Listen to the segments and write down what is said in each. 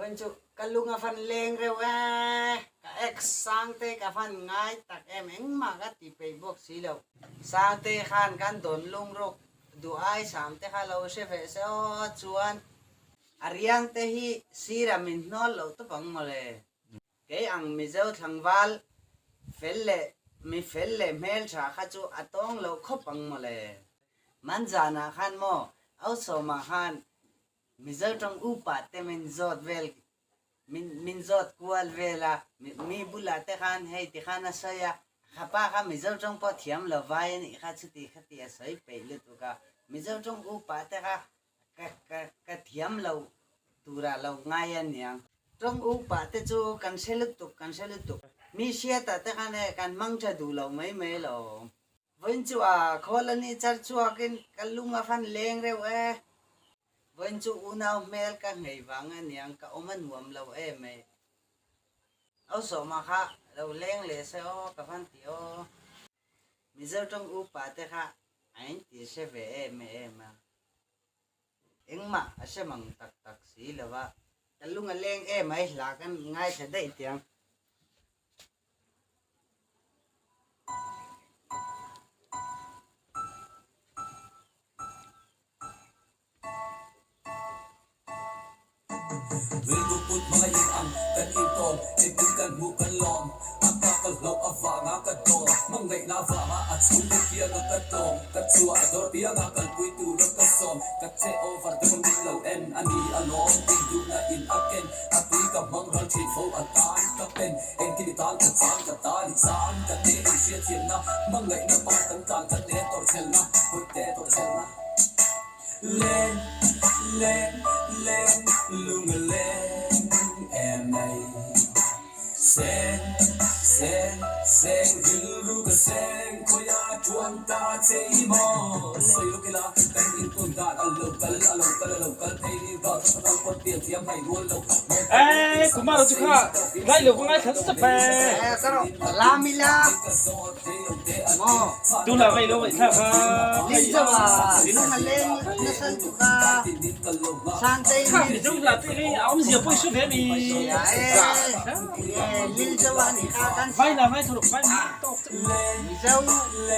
Vawiin chu ka lung a fan leng reuh e, ka ex Sangtei ka fan ngai tak em engmah ka ti peih bawk si lo. Sangtei khan kan dawn lung ruk duh ai sam te kha lo hre ve se aw chuan a riang te hi sir a min hnawl loh tawp ang mawle. Kei ang Mizo thlangval fel leh mi fel leh hmeltha kha chu a tawng loh khawp ang mawle. Manzanah khan maw Ausawmah khan Mizo tawng upa te min zawt vel min min zawt kual vel a, mi bulah te khan hei ti khan a sawi a, kha pa kha Mizo tawng pawh thiam lo vai a nih kha chuti kha ti a sawi peih lutuk a, Mizo tawng upa te kha ka ka ka thiam lo turah lo ngai a niang. Tawng upa te chu kan hre lutuk kan hre lutuk. Mi hriatah te khan e kan hmang tha duh lo mai mai lo. Vawiin chu a khawl a nih char chhuakin ka lung a fan leng reuh e. Vawiin chu unau hmel ka nghei vang a niang ka awm a nuam lo em e. Au sawma kha lo leng leh se aw ka van ti aw. Mizo tawng upa te kha a in ti hre ve em em a. Engmah a hre mang tak tak si lo a. Ka lung a leng em ai hla kan ngaithla daih tiang. Rilru put hmanga in ang kan intawm, engtin kan hmuh kan lawm, a ta ka hlauh avanga ka dawm, hmangaihna avanga a chhungte khianga ka tlawm, ka chhuah a dawr pianga kalpui tura ka sawm, ka che over deuh a min lo en a ni alawm, induhna in a ken. A tui ka hmang ral thin fo a tan ka pen engtin i tan ka chan ka tan i chan ka te in hriatthiamna hmangaihna pa kan tlan ka te tawrhchhelna hawi te tawrhchhelna leng leng leng lung a leng em mai seng seng seng rilru ka seng khawiah tuan ta che i maw sawi lawk ila kan intun dan a lo kal a lo kal a lo kal phei ni dawt ka kal pawt pian thiam hai rual lo Ê, kumar chu kha ngai lo ka ngai thla step e. Lam ila maw. Tu la ngai lo ngai thla kha. Lin zo a lung a leng nasa lutuk a Sangtei Kha mi zo la te hi a awm zia pawh i hre ve mi. Ya e lil zo a nih kha kan Vai la ngai thla ruk vai mi tawk che. Mizo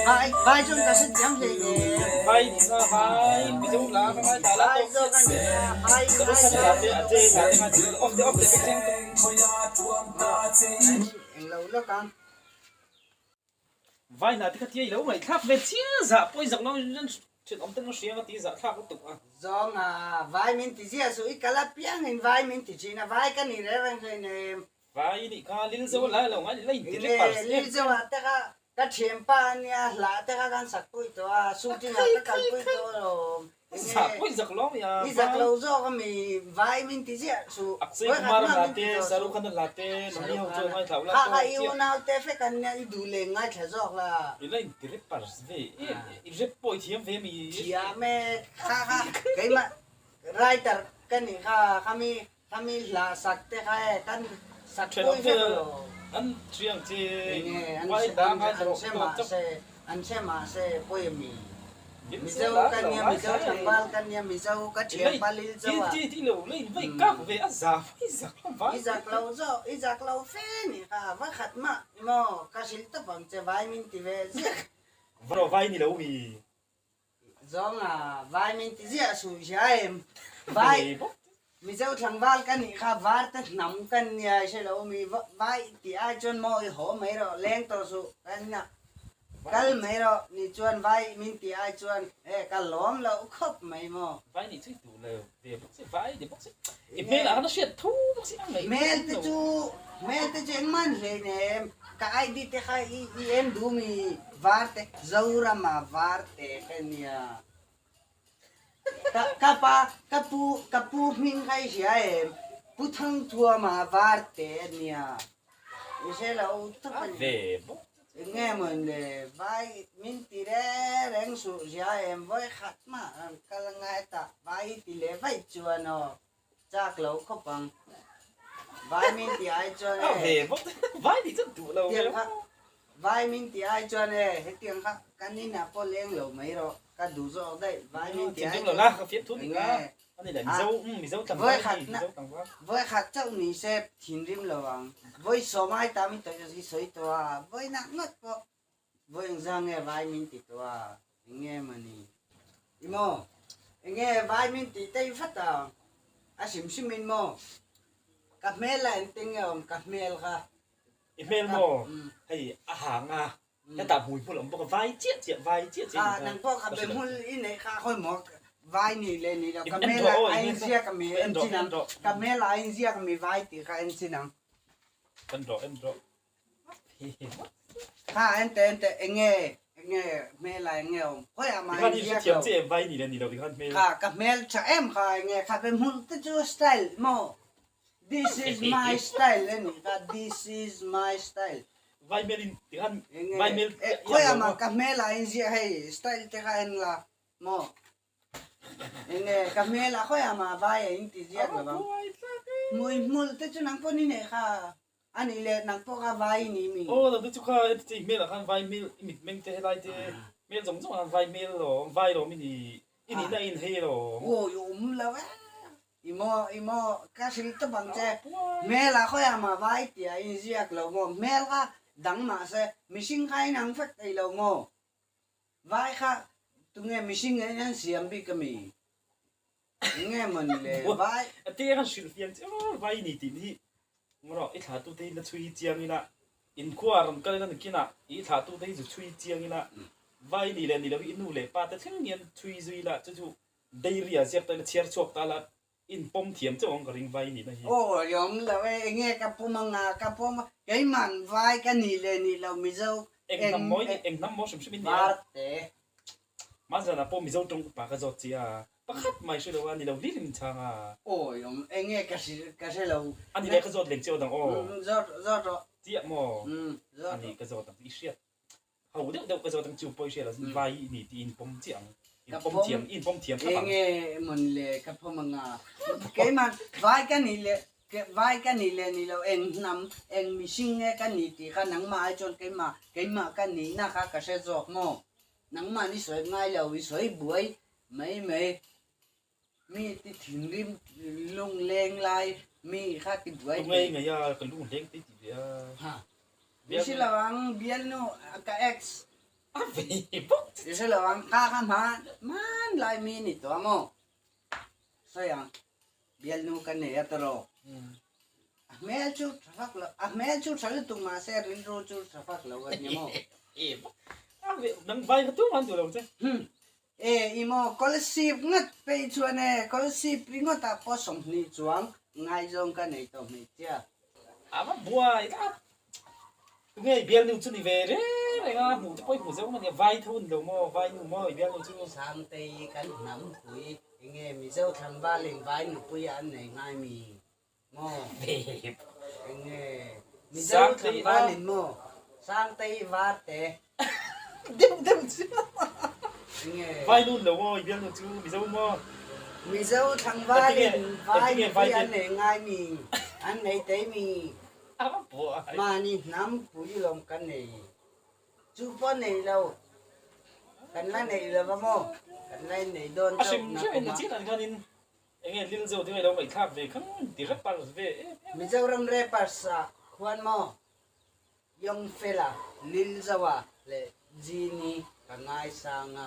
vai vai chuan ka hre thiam hlei nem. Vai ni kha vai mizo la ka ngai thla la Vai tawk zawk a chiah nih kha vai Ka ngai kha la te a che la te ngai thla off te off te pek cheng Eng lo lawk ang. Vai hna te kha tia i lo ngaihthlak ve chiah zah pawh i zak lo thenawm ten a hria nga ti zah thlak lutuk a. Zawng a vai min ti ziah suh i kal apiang in vai min ti thin a vai ka ni reng reng hlei nem. Vai i nih kha lil zo lai lo ngai la in ti rep par Enge lil zo ah te kha ka thianpa a nia hla te kha kan sak pui tawh a shooting ah ka kal pui tawh alawm. Zah pawh i zak lo ami a I zak lo zawk ami vai min ti ziah suh. Akshay Kumar a hla te, Shahrukh Khan a hla te, Lami ho chu a ngaithla ula Kha kha i unau te fek an nia i duh leh ngaithla zawk la. I la in ti rep par ve em i rep pawh i thiam ve mi. Thiam e kha kha keimah writer ka nih kha khami khami hla sak te kha e kan sak pui vek alawm. An thiang che Enge an vai da ngaithla an rawh hre tawk mah chauh. se an hre mah se pawi ami. Mizo ka nia Mizo tlangval ka nia Mizo ka thian pa lil zo a. Ti ti lo lei vei kak ve a za vai zak lo vai. I zak lo zawk i zak lo fe ni kha va khat mah emaw ka hrilh tawp ang che vai min ti ve ziah. Ro vai ni lo mi. Zawng a vai min ti ziah suh hria em vai Mizo tlangval ka nih kha var te hnam ka nia i hre lo mi vai tih ai chuan maw i haw mai rawh leng tawh suh ka nia kal mai rawh ni chuan vai min tih ai chuan e ka lawm loh khawp mai maw. Vai nih chu i duh lo ve bawk si vai ni bawk si i hmel ah khan a hriat tho bawk si a ngaih Hmel te chu hmel te chu engmah an hlei nem ka ID te kha i i en duh mi var te Zorama var te ka nia. Ka ka pa ka pu ka pu hming kha i hria em? Pu Thangthuama Varte a nia. I hre lo thawp a ni. Ve bawk. Eng nge maw le vai min ti reng reng suh hria em? Vawi khat mah rawn kal a ngai ta. Vai i ti leh vaih chuan aw chak lo khawp ang. Vai min ti ai chuan e. Ve bawk. Vai nih chuan duh lo. Tiang kha Vai min ti ai chuan e, hetiang kha kan inah pawh leng lo mai rawh, ka duh zawk daih, vai min ti ai chuan enge. Ani le Mizo, um Mizo tlangval ani, Mizo tlangval. Vawi khat chauh ni se thinrim lo ang. Vawi sawm ai tam i tawih i sawi tawh a, vawi nak ngawt pawh vawi engzah nge vai min ti tawh a, eng nge mawni. I maw? Eng nge vai min tih tei vat a, a hrim hrim in maw? Ka hmel a engtin nge awm ka hmel kha. I hmel maw? Hei a hang a, Hetah hmui hmul a awm bawk a, vai chiah chiah, vai chiah chiah in kha. Nang pawh kha be hmul i neih kha khawi maw vai ni le ni lo, ka hmel ah a inziak a mi en chin ang, ka hmel ah a inziak a mi vai tih kha en chin ang. En rawh, en rawh. Kha en teh, en teh, eng nge, eng nge hmel ah eng nge awm, khawi ah mah a inziak lo. Tikhan i hrethiam chiah em vai ni le ni lo tikhan hmel. Kha ka hmel tha em kha eng nge, kha be hmul te chu style maw. This is my style a nih kha, this is my style. Vai hmel in ti khan vai hmel i ang lo maw? Ka hmel ah in ziah hei style te kha en la maw? Enge ka hmel ah khawiah mah vai a in ti ziak lo ang. Hmui hmul te chu nang pawh ni nei kha a nih leh nang pawh kha vai i ni mi? Aw nang te chu kha heti che i hmel ah khan vai hmel i mit meng te helai te hmel zawng zawng ah khan vai hmel lawm vai lawm i ni i nihna a in hei lawm. Aw i awm lo e. I maw, i maw, ka hrilh tawp ang che. Hmel ah khawiah mah vai tih a inziak lo maw? Hmel kha dang mah se, mihring kha inang vek thei lo maw? Vai kha tunge mihring in an siam bik a mi? Enge maw ni le, vai. A te khan hrilh fiang che aw, vai ni tih hi ngawrh i thlahtute hi la chhui chiang ila, inkhua rawn kal ila nakinah i thlahtute hi zu chhui chiang ila, vai ni leh ni lo hi i nu leh pa te thleng hian chhui zui ila chu chu Dairy ah ziak ta ila chhiar chhuak ta la in pawm thiam chauh ang ka ring vai nihna hi. Aw i awm lo e, enge ka pawm anga ka pawm a, keiman vai ka nih leh nih lo Mizo Eng hnam maw i eng hnam maw hrim hrim in nia. Varte. Mahzan ah pawh Mizo tawng upa ka zawt chi a, pakhat mai hre lo a ni lo hlir in min chhang a. Aw i awm enge ka hre ka hre lo. A ni leh ka zawt leng chiau dang aw. Zawt zawt rawh. Chiah maw? Zawt A ni ka zawt ang i hriat. Ho deuh deuh ka zawt ang chu pawi hriat ah chuan vai i ni tih in pawm chiah ang. In pawm thiam, in pawm thiam thlap ang. Enge mawn le ka pawm anga. Keimah vai ka nih leh vai ka nih leh nih loh eng hnam, eng mihring nge ka nih tih kha nangmah ai chuan keimah, keimah ka nihna kha ka hre zawk maw? Nangmah ni sawi ngai lo, i sawi buai mai mai. Mi ti thinrim lung leng lai mi kha ti buai Ka ngei ngei a, ka lung leng tei ti ve a. Ha. Mi si lo ang bialnu ka ex. A ve bawk. Mi si lo ang kha kha hman hman lai mi ni tawh a maw. Sawi ang bialnu ka nei a tawh. A hmel chu tha vak lo, a hmel chu tha lutuk mahse rilru chu tha vak lo a ni maw. A ve nang vai kha tumah an duh lo che. E i maw Kawlsip ngat pei chuan e, Kawlsip ringawt ah pawh 20 chuang ngaizawng ka nei tawh hmeichhia. A va buai tlat. Tunge i bialnu chu ni ve reng reng a, hmuh te pawh i hmu zeuh mania, vai tho ni lo maw, vai nu maw i bialnu chu. Sangtei kan hnam pui, enge Mizo thlangval in vai nupui ah an nei ngai mi maw? Enge Mizo thlangval in maw? Sangtei varte. Deuh deuh chu. Enge. Vai nu ni lo maw i bialnu chu Mizo maw? Mizo thlangval in vai nupui an nei ngai mi? An nei tei mi? Mahni hnam pui lawm ka nei. Chu pawh nei lo. Kan la nei lo va maw? Kan la innei dawn chauh na kum a. Enge lil zo te lo ngaihthlak ve kha ti rappers ve em em a. Mizoram rappers ah khuan maw Young Fella, Lil Zoa leh Genie ka ngaisang a,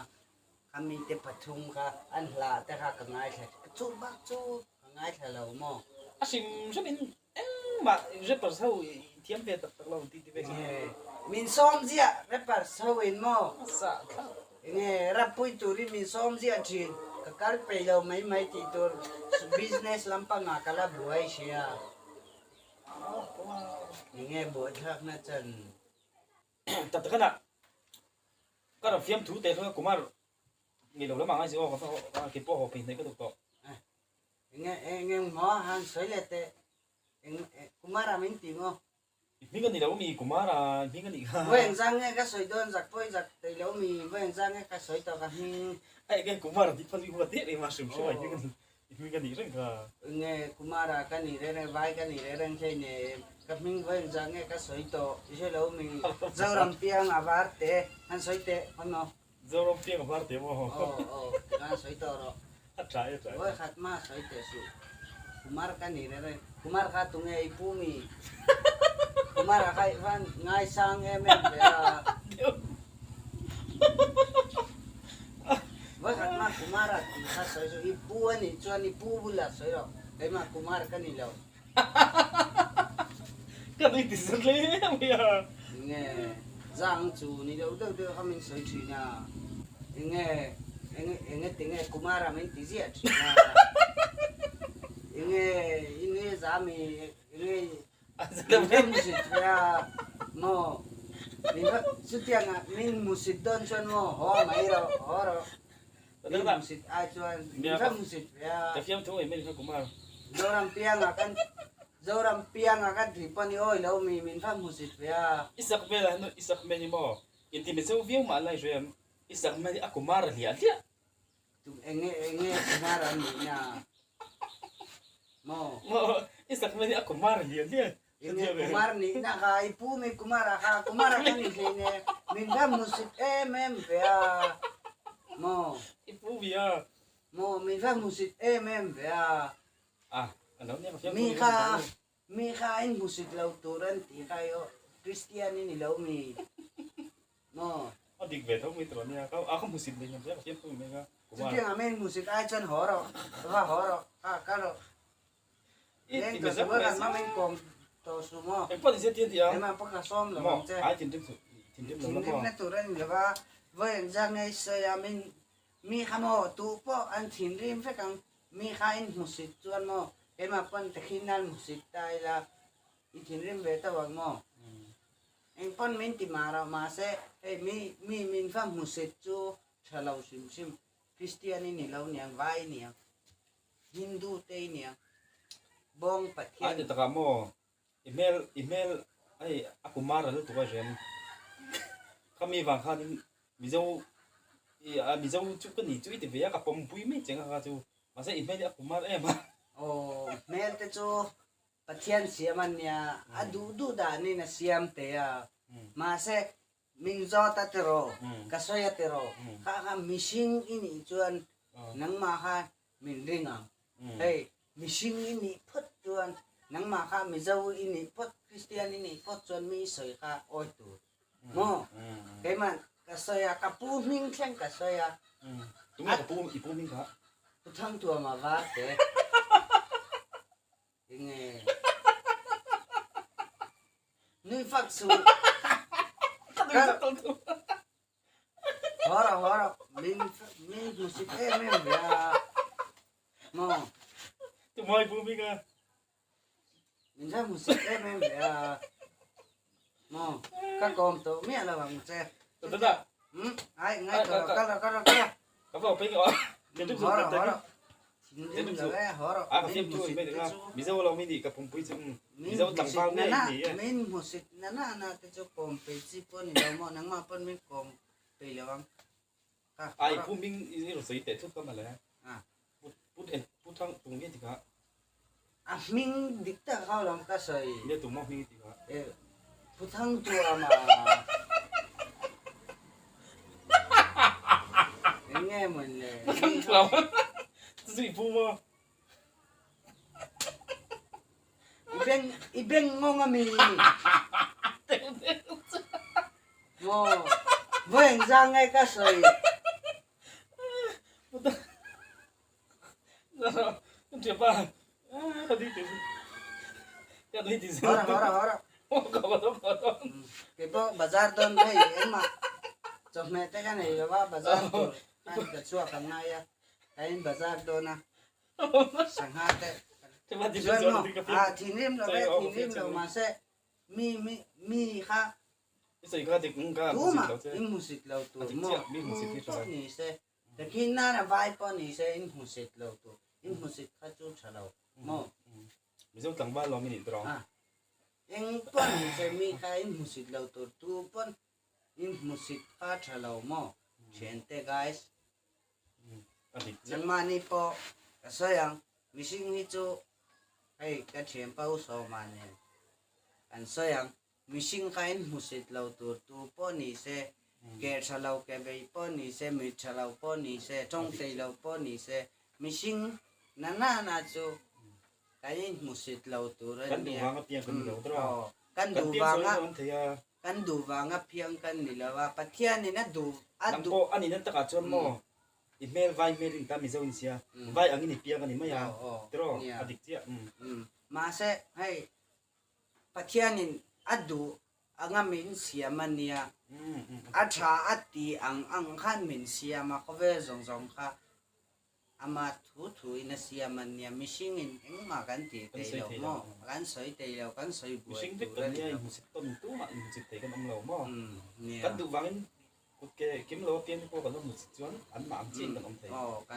khami te pathum kha an hla te kha ka ngaithla chu bak chu ka ngaithla lo maw. A hrim hrim in engmah rappers ho i thiam ve tak tak lo tih ti ve chu. Min sawm ziah rappers ho in maw. Sa thlak. Enge rap pui turin min sawm ziah thin. Ka kal peih lo mai mai tih tur business lampangah ka la buai sia. Enge buaithlakna chan. Tak tak ana ka rawn fiam thu teh kha Kumar ngei lo lamah ngai si aw ka ke pawh haw phei hnaih ka duh tawh. Enge enge maw han sawi leh teh eng Kumara min ti maw? I hming a ni lo mi Kumara i hming a nih kha. Vawi engzang nge ka sawi dawn zak pawh i zak thei lo mi vawi engzang nge ka sawi tawh ka hming. A enge Kumara tih phal i huat deuh reng a hrim hrim a i hming a ni i hming a nih reng kha. Enge Kumara ka ni reng reng vai ka ni reng reng hlei nen ka hming vawi engzang nge ka sawi tawh i hre lo mi Zoram piang a var te han sawi teh haw maw. Zoram piang a var te maw. Aw aw tikhan sawi tawh rawh. A tha e, a tha e. Vawi khat mah sawi teh suh. Kumar ka ni reng reng. Kumar kha tunge i pu mi? Kumar a kha i van ngaisang em em ve a. Vawi khat mah Kumar a tih kha sawi suh. I pu a nih chuan i pu bulah sawi rawh. Keimah Kumar ka ni lo. Ka nui ti zet hle mai a. Enge zang chu ni deuh deuh deuh kha min sawi thin a. Enge enge enge tinge Kumara min ti ziah thin a. Enge enge zami enge min va hmusit ve a maw min va chutianga min hmusit dawn chuan maw haw mai rawh haw rawh. Min hmusit ai chuan min va hmusit ve a. Ka fiam tho em em kha Kumar. Zoram pianga kan Zoram pianga kan tih pawh ni awi lo mi min va hmusit ve a. I sak hmel ah hian i sak hmel hi maw inti mizo viau mah lai hre em i sak hmel hi a Kumar a hliah hliah. Tum enge enge Kumar an nih na maw. Maw i sak hmel hi a Kumar a hliah hliah. Enge Kumar nih na kha i pu mi Kumar a kha Kumar a kan hlei ne min va hmusit em em ve a maw. I pu ve a. Maw min va hmusit em em ve a. A a lo nia ka fiam Mi kha mi kha in hmusit lo tur an ti kha i aw Kristian i ni lo mi maw. A dik ve tho mai tawh nia ka a ka hmusit nei ka fiam tho mai ka Kumar. Chutiang a min hmusit ai chuan haw rawh va haw rawh kha kal rawh. Leng tawh suh kan hma min kawm tawh suh maw. Engpawh ni se ti a ti a. Ema pawh ka sawm lo ang che. Ai thinrim suh thinrim lo la maw. Thinrim na tur a ni lo va, vawi an zak ngei sawi a min mi kha maw tu pawh an thinrim vek ang mi kha in hmusit chuan maw keimah pawn takhin nan hmusit ta ila i thinrim ve tawh ang maw. Engpawn min ti mah rawh mahse hei mi mi min va hmusit chu tha lo hrim hrim Kristian i ni lo niang vai i niang. Hindu te i nia, Bawng Pathian. Ai ti takah maw i hmel i hmel hei a kumar a lutuk a hrem kha mi vang khanin Mizo i a Mizo chu ka ni chu i ti ve a ka pawmpui mai che nga kha chu mahse i hmel hi a kumar em a. Aw hmel te chu Pathian siam a nia a duh duh danin a siam te a mahse Min zawt a tiraw, ka sawi a tiraw, kha kha mihring i nih chuan nangmah kha min ring ang. Hei, mihring i nih phawt chuan nangmah kha Mizo i nih phawt, Kristian i nih phawt chuan mi i sawi kha awi tur. Maw? Keimah ka sawi a, ka pu hming thleng ka sawi a. Tunge ka pu, i pu hming kha? Pu Thangtuama Varte. Enge? Nui fak su. Hawra hawra min min hmusit em em ve a. Mo. Tu moi bu mi ka. Min ra hmusit em em ve a. Mo. Ka kom to mi ala wang che. Ta ta. Ai ngai to ka ka ka ka. Ka va pe ka. Hawra hawra. Thinrim lo e, haw rawh. A ka fiam chu mai ding a, Mizo lo mi nih ka pumpui chu Mizo tlangval ngei ni e. Min hmusit na na na te chu kawm pei chi pawh ni lo maw, nangmah pawn min kawm pei lo ang. Ka A i pu ming i rawn sawi teh thut ka male. Pu pu pu thang tung nge tikah. A hming dik tak ho lo ka sawi. Nge tung maw hming i tikah. E pu thang tuama. Eng nge mawn le. Pu thang tuama. Chu chu i pu maw. I beng i beng ngawng a mi. Maw. Vawi engzang nge ka sawi. Pu thang. Hawra hawra hawra. Keipawh bazar dawn hei engmah chawhmeh te ka nei lo va bazar tur khan ka chhuak ang ngai a ka in bazar dawn a sangha te chuan maw ah thinrim lo ve thinrim lo mahse mi mi mi kha tumah in hmusit lo tur maw tu pawh ni se Takhin nana vai pawh ni se in hmusit lo tur, in hmusit kha chu tha lo maw? Mizo tlangval lawm i nih tawh. A, eng pawh ni se mi kha in hmusit lo tur, tu pawn in hmusit kha tha lo maw? Thiante guys. A dik chiah. Nangmahni pawh ka sawi ang, mihring hi chu hei ka thianpa u Sawma nen kan sawi ang, Mihring kha in hmusit lo tur tu pawh ni se, ke tha lo ke bei pawh ni se, mit tha lo pawh ni se, tawng thei lo pawh ni se, Mihring na na na chu kan inhmusit lo tur a Kan nia. duh vanga piang kan ni lo tawh a. Aw, kan Kan duh piang sawi vanga lo an thei a. kan duh vanga piang kan ni lo a, Pathianin a duh a Nang duh. pawh a nihna takah chuan maw i hmel vai hmel in ta Mizo in sia, vai angin i piang a ni mai a, tiraw? A dik chiah. Mahse hei Pathianin a duh anga min siam a nia, a tha a ti ang ang khan min siam a, khawvel zawng zawng kha ama thu thu in a siam a nia, mihring in engmah kan tih thei lo maw, kan sawi thei lo, kan sawi buai tur a ni lo. Mihring vek kan nia, inhmusit tawn tumah inhmusit thei kan awm lo maw, kan duh vangin Kut ke kim lo apiang te pawh kan lo hmu chit chuan an mah ang chiin kan awm thei.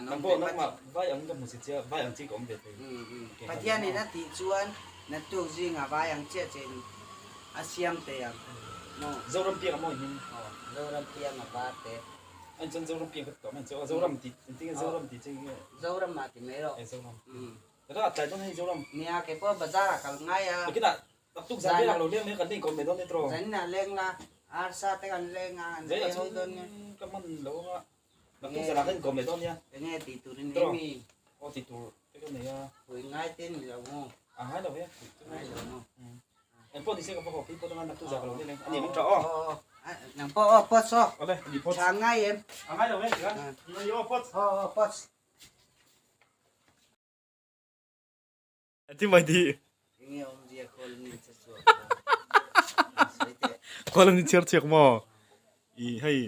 Nang pawh nangmah vai ang ka hmu chit chia vai ang chi ka awm ve thei. Pathianin a tih chuan naktuk zingah vai ang chiah che in a siam thei ang maw? Zoram piang a mawi hming. Aw, Zoram piang a var te. An chuan Zoram piang ka ti tawh mai chu. Zoram ti engtin nge Zoram ti che nge? Zoram ah ti mai rawh. E Zoram. Ra tlai dawn hei Zoram. Nia kei pawh bazar ah kal ngai a. Takinah Naktuk zan velah lo leng leh kan inkawm leh dawn e tiraw? Zanin ah leng la, arsa te kan leng a, an ei ho dawn nia. Ka hman lo anga, naktuk zanah kan inkawm leh dawn nia. Enge tih tur in nei mi? Aw tih tur te ka nei a. Pui ngai te ni lo maw? A ngai lo e, pui chu ngai lo maw? Eng pawh ni se ka va haw phei pawt anga naktuk zan ka lo leng a ni ang tha aw. Aw nang pawh aw pawt saw. Awle, ni pawt. Tha ngai em? A ngai lo e, tikhan. Ni aw pawt. Aw aw pawt. Ti mai ti. Enge awmzia khawl ni che chuak kha. Sawi teh. Khawl an inchhiar chhiak maw? I hei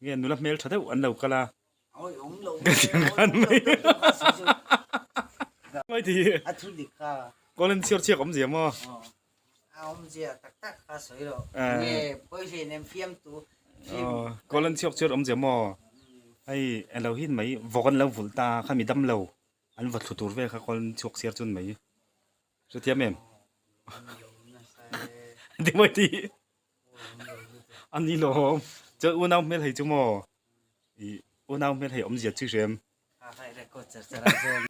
nge nula hmel tha deuh an lo kal a. Awi awm lo. Ka thiam khan mai. Mai ti. A thu dik kha. Khawl an chhiar chhiak awmzia maw? A awmzia tak tak kha sawi rawh. Nge pawihlen em fiamtu film. Khawl an chhiak chhiar awmzia maw? Hei alo hin mai vawk an lo vulh ta kha mi dam lo. An va thlu tur vel kha kawl chhuak siar chuan mai. Hrethiam em? Ti mawi ti. An ni lo. Chuan unau hmel hei chu maw? I unau hmel hei awmzia chu hrem. Kha kha i record char char a zawng.